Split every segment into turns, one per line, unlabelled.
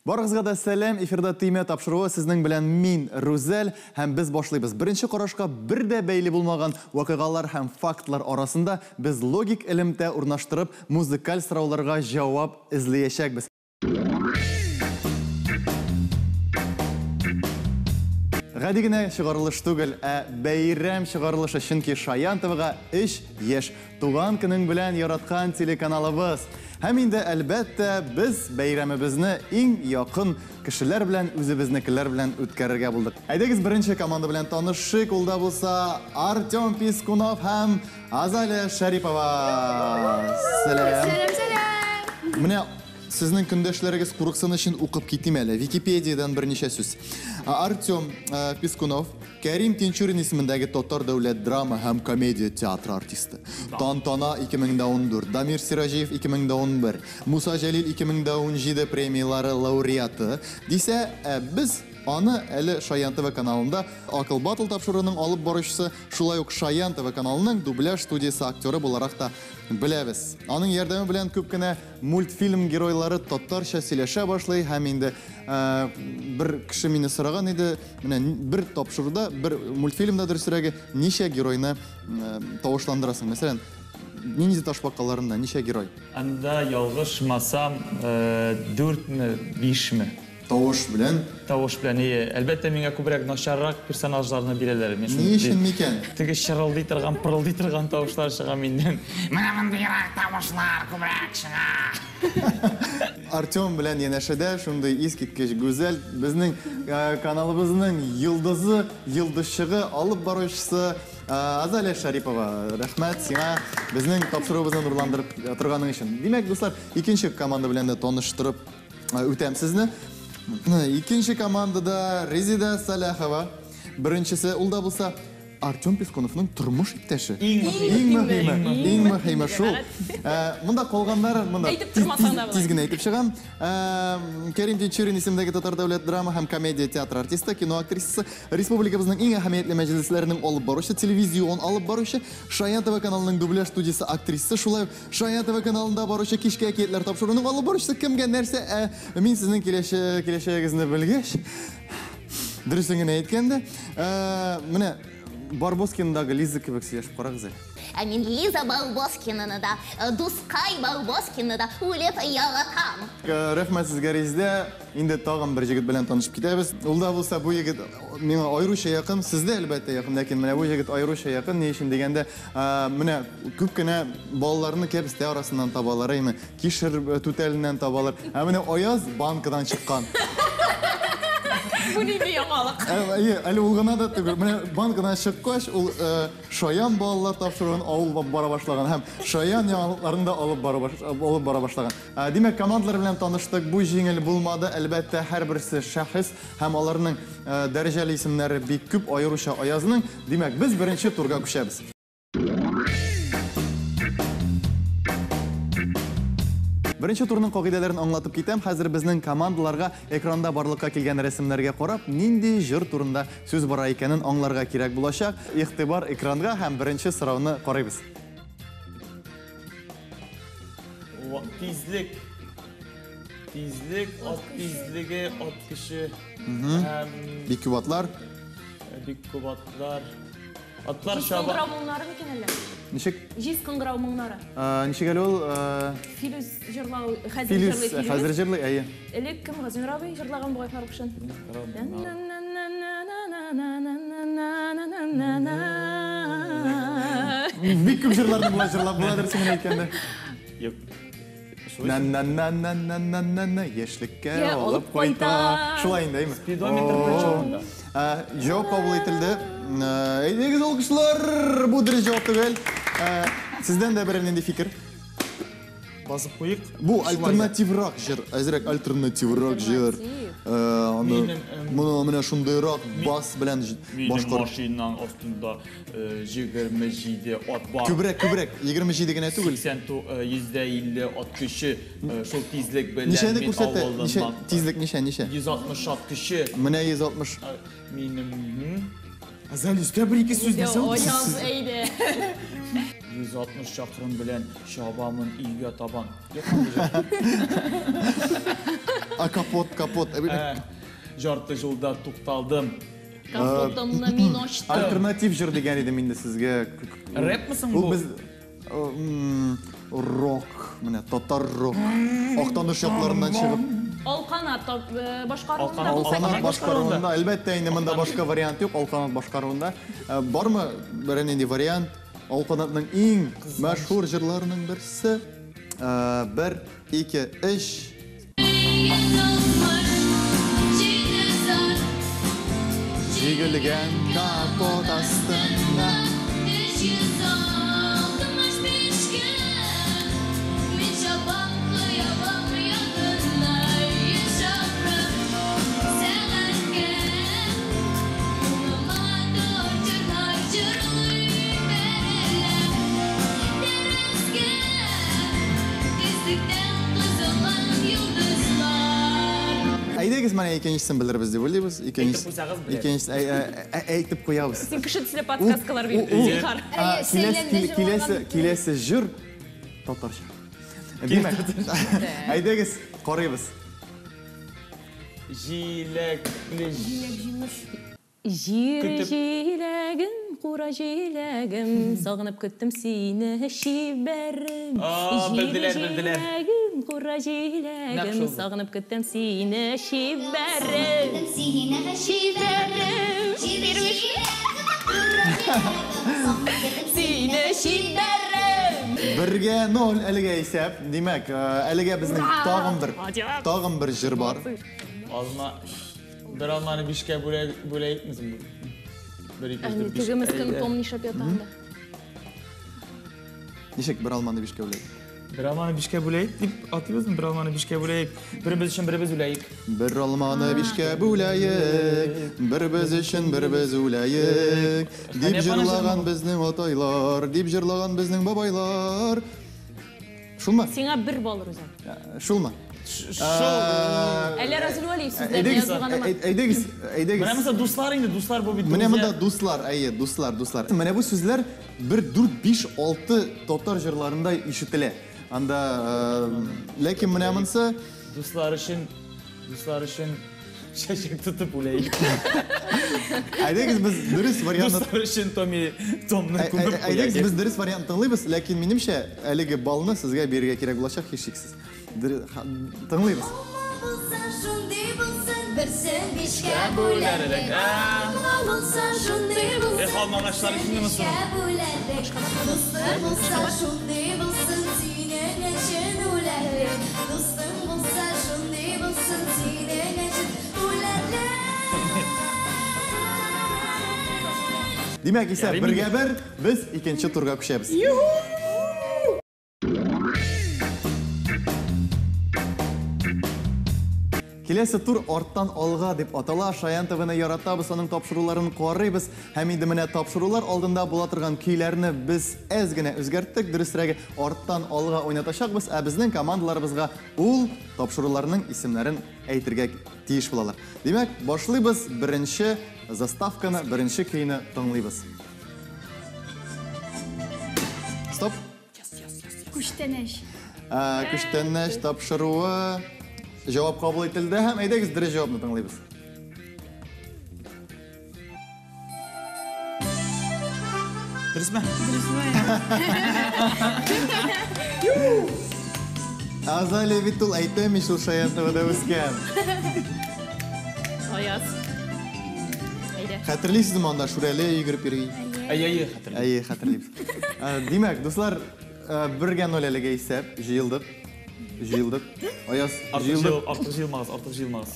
Барыгызга да сәлам, эфирда Төймә тапшыруы, сезнең белән мин, Рүзәл, һәм без башлыйбыз. Беренче карашка бер дә бәйле булмаган вакыйгалар һәм фактлар арасында без логик элемтә урнаштырып, музыкаль сорауларга җавап эзләячәкбез. Гади генә чыгарылыш түгел, ә бәйрәм чыгарылышы, чөнки Шаян ТВга 3 яшь. Туган көнең белән, яраткан телеканалыбыз! Һәм инде, әлбәттә, без бәйрәмебезне иң якын кешеләр белән, үзебезнекеләр белән үткәрергә булдык. Әйдәгез, беренче команда белән танышыйк, ул да булса Артем Пискунов һәм Азалия Шәрипова. Сәлам!
Сәлам, сәлам!
Менә сезнең көндәшләрегез курыксын өчен укып китим әле. Википедиядән берничә сүз. Артем Пискунов, Кәрим Тинчурин исемендәге Татар дәүләт драма һәм комедия театры артисты. Тантана 2014, Дамир Сираҗиев 2011, Муса Җәлил 2017 премияләре лауреаты дисә, ә без аны әле Шаян ТВ каналында Акыл Батл тапшыруының алып баручысы, шулай ук Шаян ТВ каналының дубляж студиясе актеры буларак та беләбез. Аның ярдәме белән күп кенә мультфильм геройлары татарча сөйләшә башлый һәм инде бер кеше мине сораган иде, менә бер тапшыруда, бер мультфильмда дөресрәге, ничә геройны тавышландырасың? Мәсәлән, Ниндзя ташбакаларында ничә герой?
Анда ялгышмасам, 4-ме, 5-ме.
Тавыш белән?
Тавыш белән, ие. Әлбәттә, миңа күбрәк начаррак персонажларны бирәләр. Мин
Ни өчен микән?
Теге чырылдый торган, пырылдый торган тавышлар чыга миннән.
Менә мондыйрак тавышлар күбрәк чыга.
Артем белән янәшәдә шундый искиткеч гүзәл, безнең каналыбызның йолдызы, йолдызчыгы, алып баручысы Азалия Шәрипова. Рәхмәт сиңа безнең тапшыруыбызны нурландырып торганың өчен. Димәк, дуслар, икенче команда белән дә таныштырып үтәм сезне. Икенче командада Резида Саляхова. Беренчесе, ул да булса Артем Пискуновның тормыш иптәше.
Иң мөһиме.
Иң мөһиме шул. Монда калганнары монда тиз генә әйтеп чыгам. Кәрим Тинчурин исемендәге Татар дәүләт драма һәм комедия театры артисты, кино актрисасы, республикабызның иң әһәмиятле мәҗлесләренең алып баручы, телевизион алып баручы, Шаян ТВ каналының дубляж студиясе актрисасы, шулай ук Шаян ТВ каналында баручы Кичке әкиятләр тапшыруының алып баручысы. Кемгә нәрсә, ә мин сезнең киләчәгегезне белгәч, дөресен генә әйткәндә, менә Барбоскиндагы Лиза кебек сөйләшеп карагыз әле.
Ә мин Лиза Барбоскинаны да, Дускай Барбоскинны да үлеп яратам.
Рәхмәт сезгә, Резидә. Инде тагын бер җегет белән танышып китәбез. Ул да булса бу егет миңа аеруча якын, сездә әлбәттә якын, ләкин менә бу җегет аеруча якын. Ни өчен дигәндә, менә күп кенә балаларны кәбестә арасыннан табалар, әйме, кишер түтәленнән табалар. Ә менә Аяз банкадан чыккан.
Бу нинди яңалык?
Әйе, әле ул гына да түгел. Менә банкадан чыккач, ул Шаян балалар тапшыруын алып бара башлаган һәм Шаян яңалыкларын да алып бара башлаган. Димәк, командалар белән таныштык. Бу җиңел булмады. Әлбәттә, һәрберсе шәхес һәм аларның дәрәҗәле исемнәре бик күп, аеруча Аязның. Димәк, без беренче турга күчәбез. Беренче турның кагыйдәләрен аңлатып китәм. Хәзер безнең командаларга экранда барлыкка килгән рәсемнәргә карап, нинди җыр турында сүз бара икәнен аңларга кирәк булачак. Игътибар экранга һәм беренче сорауны карыйбыз.
Тизлек. Тизлек, ат тизлеге, ат көче. Һәм
Бик күп атлар.
Бик күп атлар. Атлар
Җиз
чаба.
кыңгырау моңнары микән әллә?
Ничек?
Җиз кыңгырау моңнары.
Ничек әле ул?
Филүс җырлау, хәзер
Филүс,
җырлый Филүс.
Хәзер җырлый, әйе.
Элек кем Газинур абый җырлаган бугай Фарукшин?
Бик күп җырларны болай җырлап була дөресен генә әйткәндә.
Юк.
На-на-на-на-на-на-на-на, яшьлеккә алып кайта. Шулай инде, әйме?
Спидометр причем.
Җавап кабул ителде. Әйдәгез, алкышлар! Бу дөрес җавап түгел. Сездән дә берәр нинди фикер?
Басып куйык.
Бу альтернативрак җыр, әзрәк альтернативрак җыр. Аны моны менә шундыйрак бас белән
башкар. Минем машинаң астында 27 ат бар.
Күбрәк, күбрәк. 27 генә түгел.
80 150 ат көче, шул тизлек белән
Ничәне күрсәтә? Ничә тизлек ничә, ничә?
160 ат көче.
Менә 160.
Минем
Азалия, өстә бер ике сүз нәрсә ул?
Аяз, әйдә.
160 чакрым белән чабамын өйгә табан. Юк, андый җыр.
А капот, капот.
Жарты юлда тукталдым.
Капотымны мин ачтым.
Альтернатив җыр дигән идем инде сезгә.
Рэпмы соң бу?
Ул без рок, менә татар рок. Актаныш якларыннан чыгып.
Алканат башкаруында булса
Алканат
кирәк.
башкаруында, әлбәттә инде монда башка вариант юк, Алканат башкаруында. Бармы берәр нинди вариант? Алканатның иң мәшһүр җырларының берсе. 1, 2, 3. Җигелгән капот астында. Әйдәгез менә икенчесен белербез дип уйлыйбыз.
Әйтеп куйсагыз беләбез.
Икенчесе әйтеп куябыз.
Син кеше төсле подсказкалар бир, зинһар.
Киләсе җыр татарча. Димәк, әйдәгез карыйбыз.
Җиләкле
җимеш. Җир җиләгем, кура җиләгем, сагынып көттем сине, чибәрем.
Белделәр, белделәр.
Җиләгем, кура җиләгем, сагынып көттем сине, чибәрем. Чибәрем. Сине чибәрем.
1-0 әлегә исәп. Димәк, әлегә безнең тагын бер җыр бар.
Алма. Бер алманы 5-кә бүләйекмесең бу? 1, 2, 3, 4, 5.
Теге мескен Том нишләп ята анда?
Ничек бер алманы 5-кә бүләйек?
Бер алманы 5-кә бүләйек дип атыйбызмы? Бер алманы 5-кә бүләйек. Беребез өчен беребез үләйек.
Бер алманы 5-кә бүләйек, беребез өчен беребез үләйек. Дип җырлаган безнең атайлар, дип җырлаган безнең бабайлар. Шулмы?
Сиңа бер балл, Рузан.
Шулмы?
Шул.
Әллә Разил Вәлиев сүзләренә язылганымы?
Әйдәгез, әйдәгез.
Менә монда дуслар инде, дуслар бу бит.
Менә монда дуслар, әйе, дуслар, дуслар. Менә бу сүзләр 1, 4, 5, 6 татар җырларында ишетелә. Анда, ләкин менә монсы
дуслар өчен, дуслар өчен чәчәк тотып үләйек.
Әйдәгез без дөрес вариантны
Дуслар өчен Томми Томны күмеп куяйык.
Әйдәгез без дөрес вариант тыңлыйбыз, ләкин минемчә әлеге баллны сезгә бирергә кирәк булачак һичшиксез. Тыңлыйбыз.
Алма булса шундый булсын, берсен бишкә бүләрлек. Алма булса шундый булсын,
Эх, алмагачлар өчен
бишкә бүләрлек. Дустың булса шундый булсын, синең өчен үләрлек. Дустың булса шундый булсын, синең өчен үләрлек.
Димәк, исә бергә бер без икенче турга күчәбез. Киләсе тур арттан алга дип атала. Шаян ТВ-ны яратабыз, аның тапшыруларын карыйбыз. Һәм инде менә тапшырулар алдында була торган көйләрне без әз генә үзгәрттек. Дөресрәге, арттан алга уйнатачакбыз, ә безнең командаларыбызга ул тапшыруларның исемнәрен әйтергә тиеш булалар. Димәк, башлыйбыз, беренче заставканы, беренче көйне тыңлыйбыз. Стоп.
Күчтәнәч.
Күчтәнәч тапшыруы җавап кабул ителде һәм әйдәгез дөрес җавапны тыңлыйбыз.
Дөресме?
Дөресме?
Азалия бит ул әйтәм ич, ул Шаян ТВ-да үскән.
Аяз. Әйдә.
Хәтерлисезме анда Шүрәле йөгереп йөри?
Әйе, әйе, хәтерлим.
Әйе, хәтерлибез. Димәк, дуслар, 1-0 әлегә исәп, җыелдык. Җыелдык. Аяз, җыелдык.
Артык җыелмагыз, артык җыелмагыз.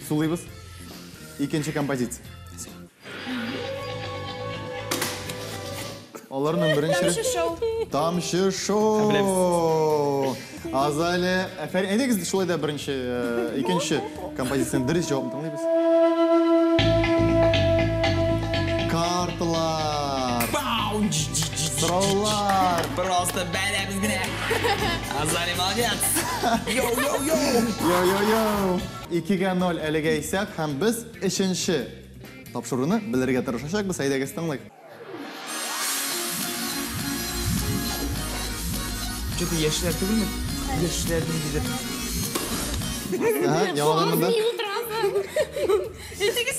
Сулыйбыз. Икенче композиция. Аларның беренче
Тамчы шоу.
Тамчы шоу. Азалия, афәрин. Әйдәгез, шулай да беренче, икенче композицияне дөрес җавапны тыңлыйбыз. Карталар. Сораулар.
Просто бәрәбез генә. Азалия молодец. Йоу, йоу, йоу.
Йоу, йоу, йоу. 2-0 әлегә исәп һәм без өченче тапшыруны белергә тырышачакбыз. Әйдәгез, тыңлыйк.
Что-то яшьләр түгелме? Яшьләр ниндидер.
Ага, яңадан монда.
Әйтегез.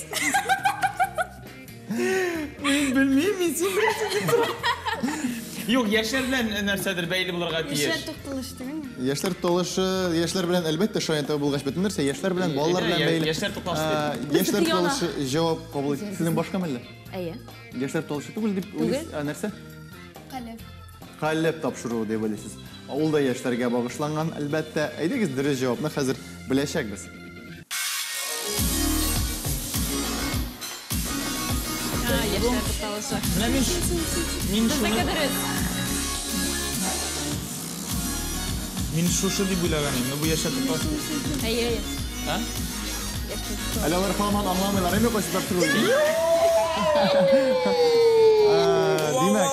Мин белмим, мин син беләсең дип торам. Юк, яшьләр белән нәрсәдер бәйле булырга тиеш.
Яшьләр тукталышы түгелме?
Яшьләр тукталышы, яшьләр белән әлбәттә шаян табу булгач бөтен нәрсә яшьләр белән, балалар белән бәйле.
Яшьләр тукталышы.
Яшьләр тукталышы җавап кабул ит. Сезнең башка мәллә?
Әйе.
Яшьләр тукталышы түгел дип уйлыйсыз? Ә нәрсә?
Калеб.
Калеб тапшыруы дип уйлыйсыз. Ул да яшьләргә багышланган, әлбәттә. Әйдәгез, дөрес җавапны хәзер беләчәкбез.
Яшьләр тукталышы.
Менә мин
Безнеке дөрес.
Мин шушы дип уйлаган идем, но бу яшьләр тукталышы.
Әйе, әйе.
А?
Әле алар һаман аңламыйлар, әйме кайсы тапшыру икән? Димәк,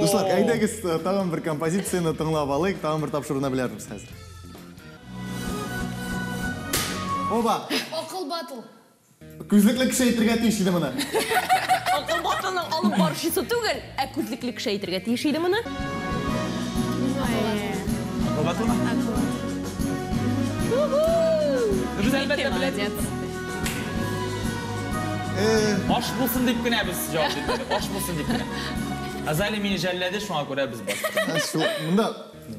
дуслар, әйдәгез, тагын бер композицияне тыңлап алыйк, тагын бер тапшыруны беләрбез хәзер. Оба!
Акыл батыл.
Күзлекле кеше әйтергә тиеш иде моны.
Акыл батылның алып баручысы түгел, ә күзлекле кеше әйтергә тиеш иде моны.
Акыл батылмы? Без әлбәттә беләбез. Аш булсын дип кенә без җавап бирдек. Аш булсын дип кенә. Азалия мине жәлләде, шуңа күрә без бастык.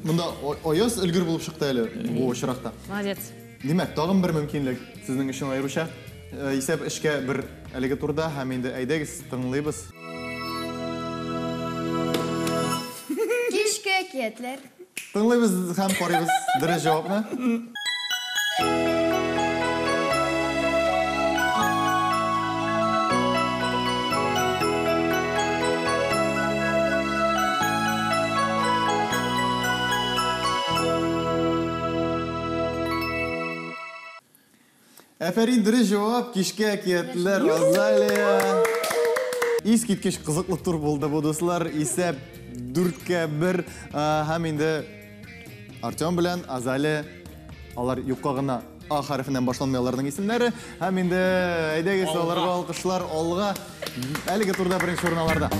Монда Аяз өлгер булып чыкты әле бу очракта.
Молодец.
Димәк, тагын бер мөмкинлек сезнең өчен аеруча. Исәп эшкә бер әлеге турда һәм инде әйдәгез, тыңлыйбыз.
Кичке әкиятләр.
Тыңлыйбыз һәм карыйбыз дөрес җавапны. Әфәрин, дөрес җавап, кичке әкиятләр, Азалия. Искиткеч кызыклы тур булды бу, дуслар. Исәп 4-1. Һәм инде Артем белән Азалия, алар юкка гына А хәрефеннән башланмый аларның исемнәре. Һәм инде әйдәгез, аларга алкышлар, алга. Әлеге турда беренче урын аларда.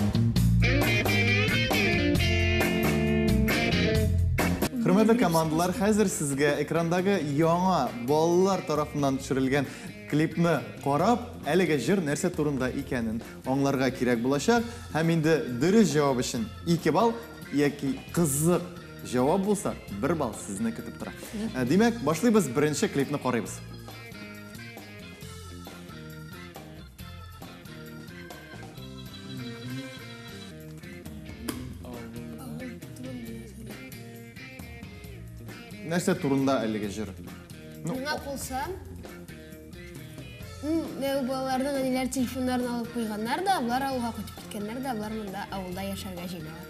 Хөрмәтле командалар, хәзер сезгә экрандагы яңа балалар тарафыннан төшерелгән клипны карап, әлеге җыр нәрсә турында икәнен аңларга кирәк булачак. Һәм инде дөрес җавап өчен 2 балл яки кызык җавап булса, 1 балл сезне көтеп тора. Димәк, башлыйбыз, беренче клипны карыйбыз. Нәрсә турында әлеге җыр?
Миңа кулса, балаларның әниләр телефоннарын алып куйганнар да, болар авылга кайтып киткәннәр дә, болар монда авылда яшәргә җыеналар.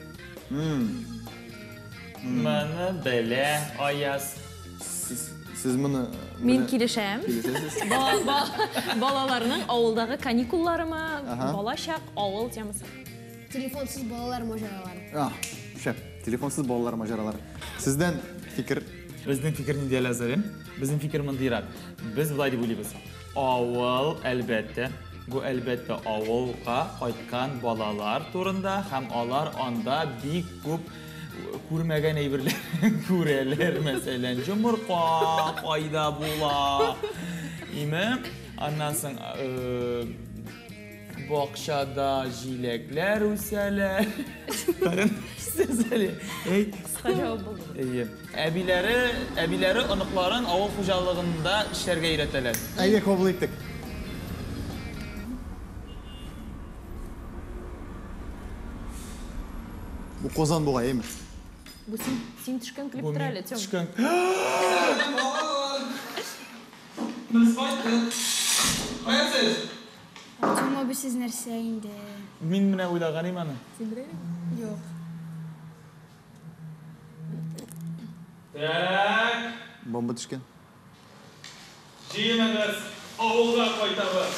Моны белә Аяз.
Сез моны
Мин килешәм.
Килешәсез?
Балаларның авылдагы каникулларымы, балачак, авыл темасы.
Телефонсыз балалар маҗаралары.
Шәп. Телефонсыз балалар маҗаралары. Сездән фикер.
Безнең фикер нинди әле, Азалия? Безнең фикер мондыйрак. Без болай дип уйлыйбыз. Авыл, әлбәттә, бу әлбәттә авылга кайткан балалар турында һәм алар анда бик күп күрмәгән әйберләр күрәләр. Мәсәлән, йомырка кайда була. Име? Аннан соң бакчада җиләкләр үсәләр. Әй.
Кыска җавап булды.
Әйе. Әбиләре оныкларын авыл хуҗалыгында эшләргә өйрәтәләр.
Әйе, кабул иттек. Бу Казан бугай, әйеме?
Бу син төшкән клип
Бу
тора
мин
әле, Тём.
төшкән. Без кайттык. Кая сез?
Артем абый, сез нәрсә инде?
Мин менә уйлаган идем аны.
Син беләсеңме? Юк.
Так.
Бомба төшкән.
Җыеныгыз, авылга кайтабыз.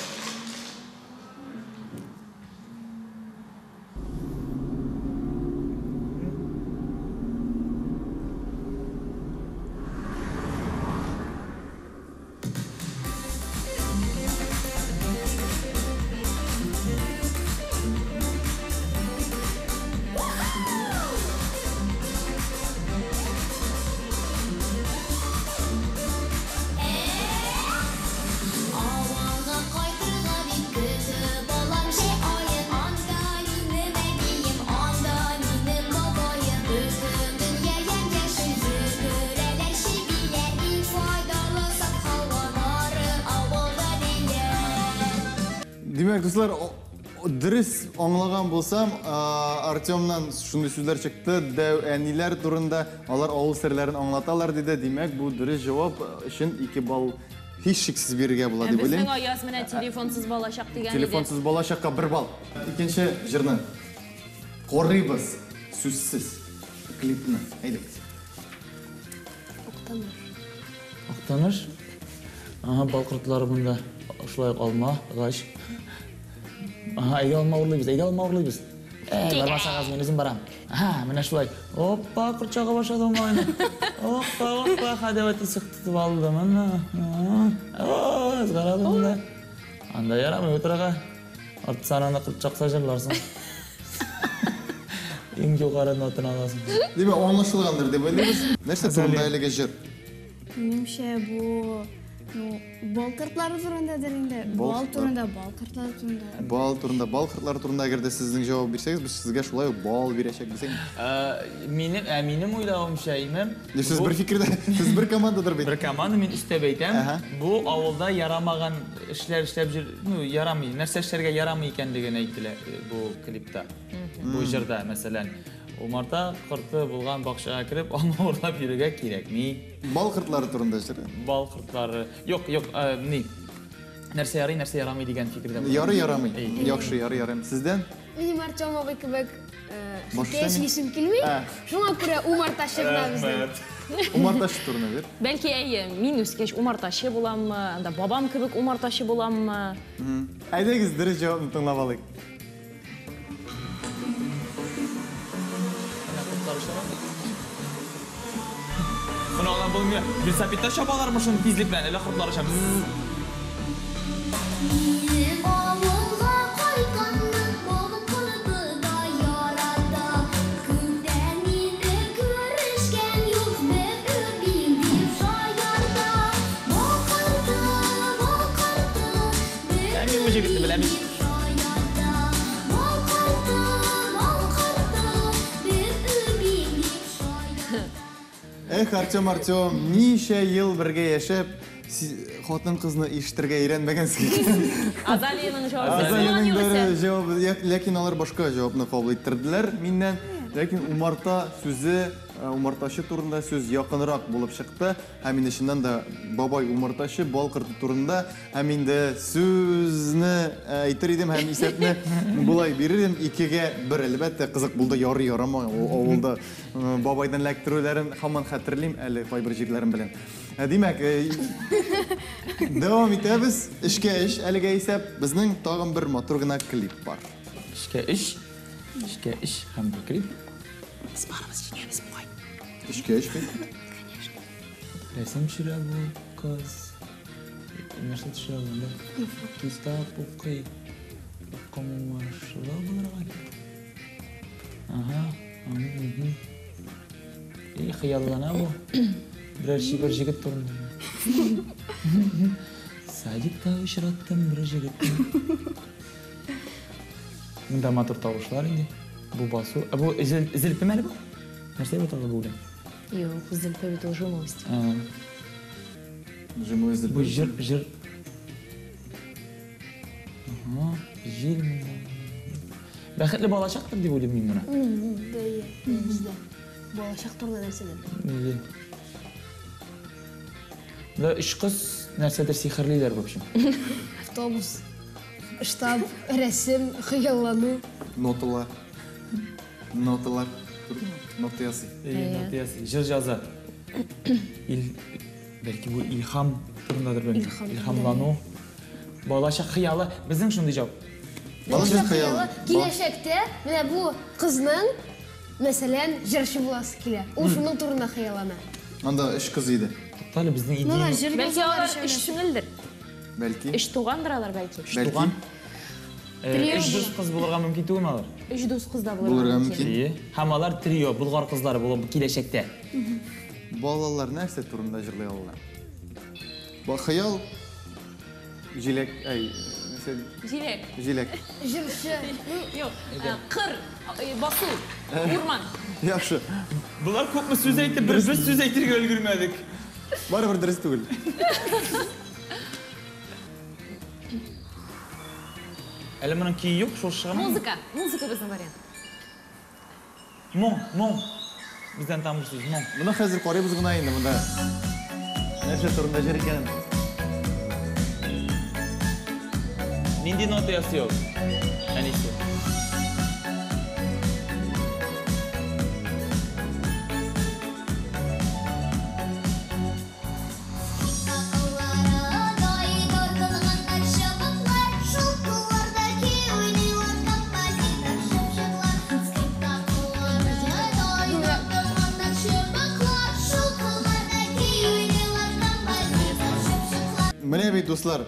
Димәк, дуслар, дөрес аңлаган булсам, Артемнан шундый сүзләр чыкты, дәү әниләр турында, алар авыл серләрен аңлаталар диде. Димәк, бу дөрес җавап өчен 2 балл һичшиксез бирергә була дип уйлыйм.
Безнең Аяз менә телефонсыз балачак дигән иде.
Телефонсыз балачакка 1 балл. Икенче җырны карыйбыз сүзсез клипны. Әйдәгез.
Актаныш.
Актаныш. Ага, бал кортлары монда. Шулай ук алма, агач. Ага, әйдә алма урлыйбыз, әйдә алма урлыйбыз. Бармасагыз, мин үзем барам. Ага, менә шулай. Опа, корт чага башлады малайны. Опа, опа, хәдәвәте тотып алды. Менә. О, ызгырады монда. Анда ярамый утырырга. Артсананы корт чакса җырларсың. Иң югары нотаны аласың.
Димәк, аңлашылгандыр дип уйлыйбыз. Нәрсә турында әлеге җыр?
Минемчә, бу, ну, бал кортлары турындадыр инде. Бал турында, бал кортлары турында.
Бал турында, бал кортлары турында әгәр дә сезнең җавап бирсәгез, без сезгә шулай ук бал бирәчәкбез.
Минем, ә минем уйлавымча, имем.
Сез бер фикердә, сез бер командадыр бит.
Бер команда, мин өстәп әйтәм. Бу авылда ярамаган эшләр эшләп җыр, ну, ярамый, нәрсә эшләргә ярамый икәнлеген әйтелә бу клипта. Бу җырда, мәсәлән, умарта корты булган бакчага кереп, алма урлап йөрергә кирәкми.
Бал кортлары турында җыр.
Бал кортлары. Юк, юк, ни. Нәрсә ярый, нәрсә ярамый дигән фикердә.
Ярый, ярамый. Яхшы, ярый, ярый. Сездән?
Минем Артем абый кебек хикәя сөйлисем килми. Шуңа күрә умартачы гына безнең.
Умартачы турында бир.
Бәлки, әйе, мин үскәч умартачы буламмы, анда бабам кебек умартачы буламмы?
Әйдәгез, дөрес җавапны тыңлап алыйк.
Моны алган булмый. Велосипедта чабалармы шуны тизлек белән, әллә кортлары чаба?
Минем авылга кайтканны бал корты да ярата. Күптән инде күрешкән юк, бер үбим дип шаярта. Бал корты, бал корты, бер
Мин бу җегетне беләм ич.
үбим дип шаярта. Бал корты, бал корты, бер үбим дип шаярта.
Эх, Артем, Артем, ничә ел бергә яшәп, хатын-кызны ишетергә өйрәнмәгәнсең икән.
Азалиянең җавабы.
Азалиянең бер җавабы, ләкин алар башка җавапны кабул иттерделәр миннән. Ләкин умарта сүзе, умартачы турында сүз якынрак булып чыкты. Һәм инде чыннан да бабай умартачы, бал корты турында. Һәм инде сүзне әйтер идем һәм исәпне болай бирер идем. 2-1, әлбәттә, кызык булды, ярый ярамый авылда бабайдан эләктерүләрен һаман хәтерлим әле кайбер җирләрем белән. Димәк, дәвам итәбез. 3-3 әлегә исәп. Безнең тагын бер матур гына клип бар.
3-3. 3-3 һәм бер клип. Без барыбыз җиңәбез бугай.
3-3 бит.
Конечно. Рәсем төшерә бу кыз. Нәрсә төшерә бу? Китап укый. Укымышлы булырга кирәк. Ага. И хыяллана бу. Берәр чибәр җегет турында. Садикта очраттым бер җегетне. Монда матур тавышлар инде. Бу басу. Ә бу зелпеме әле бу? Нәрсә бу тагы бу белән?
Юк, зелпе бит ул жимолость.
Жимолость зелпе.
Бу җыр, җыр. Ага, җил монда. Бәхетле балачактыр дип уйлыйм мин моны.
Әйе, бездә. Балачак турында нәрсәдер.
Әйе. Да, өч кыз нәрсәдер сихерлиләр, в общем.
Автобус, штаб, рәсем, хыяллану.
Ноталар. Ноталар. Нота ясый.
Әйе, нота ясый. Җыр яза. Бәлки бу илһам турындадыр, бәлки. Илһамлану. Балачак хыялы. Безнең шундый җавап.
Балачак хыялы.
Киләчәктә менә бу кызның, мәсәлән, җырчы буласы килә. Ул шуның турында хыяллана.
Анда өч кыз иде.
Туктале, безнең идея.
Бәлки алар өч сеңелдер.
Бәлки.
Өч тугандыр алар, бәлки.
Өч туган. Өч дус кыз булырга мөмкин түгелме алар?
Өч дус кыз да булырга мөмкин.
Һәм алар трио, Болгар кызлары булып киләчәктә.
Балалар нәрсә турында җырлый алалар? Хыял, җиләк, әй, нәрсә?
Җиләк.
Җиләк.
Җырчы.
Юк, кыр, басу, урман.
Яхшы.
Болар күпме сүз әйтеп, бер без сүз әйтергә өлгермәдек.
Барыбер дөрес түгел.
Әле моның көе юк, шул чыгамы?
Музыка, музыка безнең вариант.
Моң, моң. Бездән там бер сүз, моң.
Моны хәзер карыйбыз гына инде монда. Нәрсә турында җыр икәнен.
Нинди нота ясый ул? Әнисе. Менә бит, дуслар,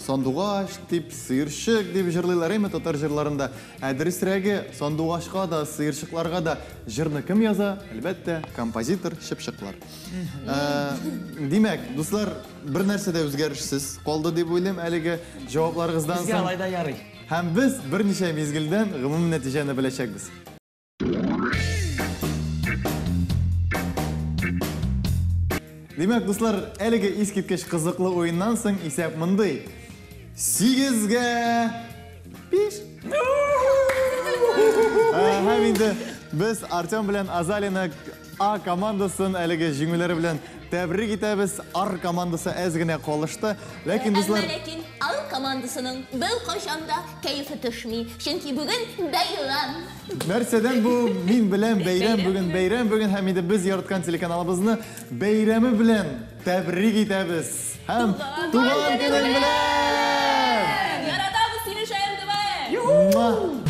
сандугач дип, сыерчык дип җырлыйлар әйме татар җырларында. Ә дөресрәге, сандугачка да, сыерчыкларга да җырны кем яза? Әлбәттә, композитор чыпчыклар. Димәк, дуслар, бер нәрсә дә үзгәрешсез калды дип уйлыйм әлеге җавапларыгыздан Безгә
соң.
алай да ярый.
Һәм без берничә мизгелдән гомум нәтиҗәне беләчәкбез. Димәк, дуслар, әлеге искиткеч кызыклы уеннан соң исәп мондый. 8-гә 5. Һәм инде без Артем белән Азалина А командасын әлеге җиңүләре белән тәбрик итәбез. Ар командасы әз генә калышты. Ләкин, дуслар,
Әмма ләкин Ал командасының беркайчан да кәефе төшми, чөнки бүген бәйрәм.
Нәрсәдән бу? Мин беләм, бәйрәм бүген, бәйрәм бүген һәм инде без яраткан телеканалыбызны бәйрәме белән тәбрик итәбез. Һәм туган көнең белән!
Яратабыз сине, ШМТВ!
Муа!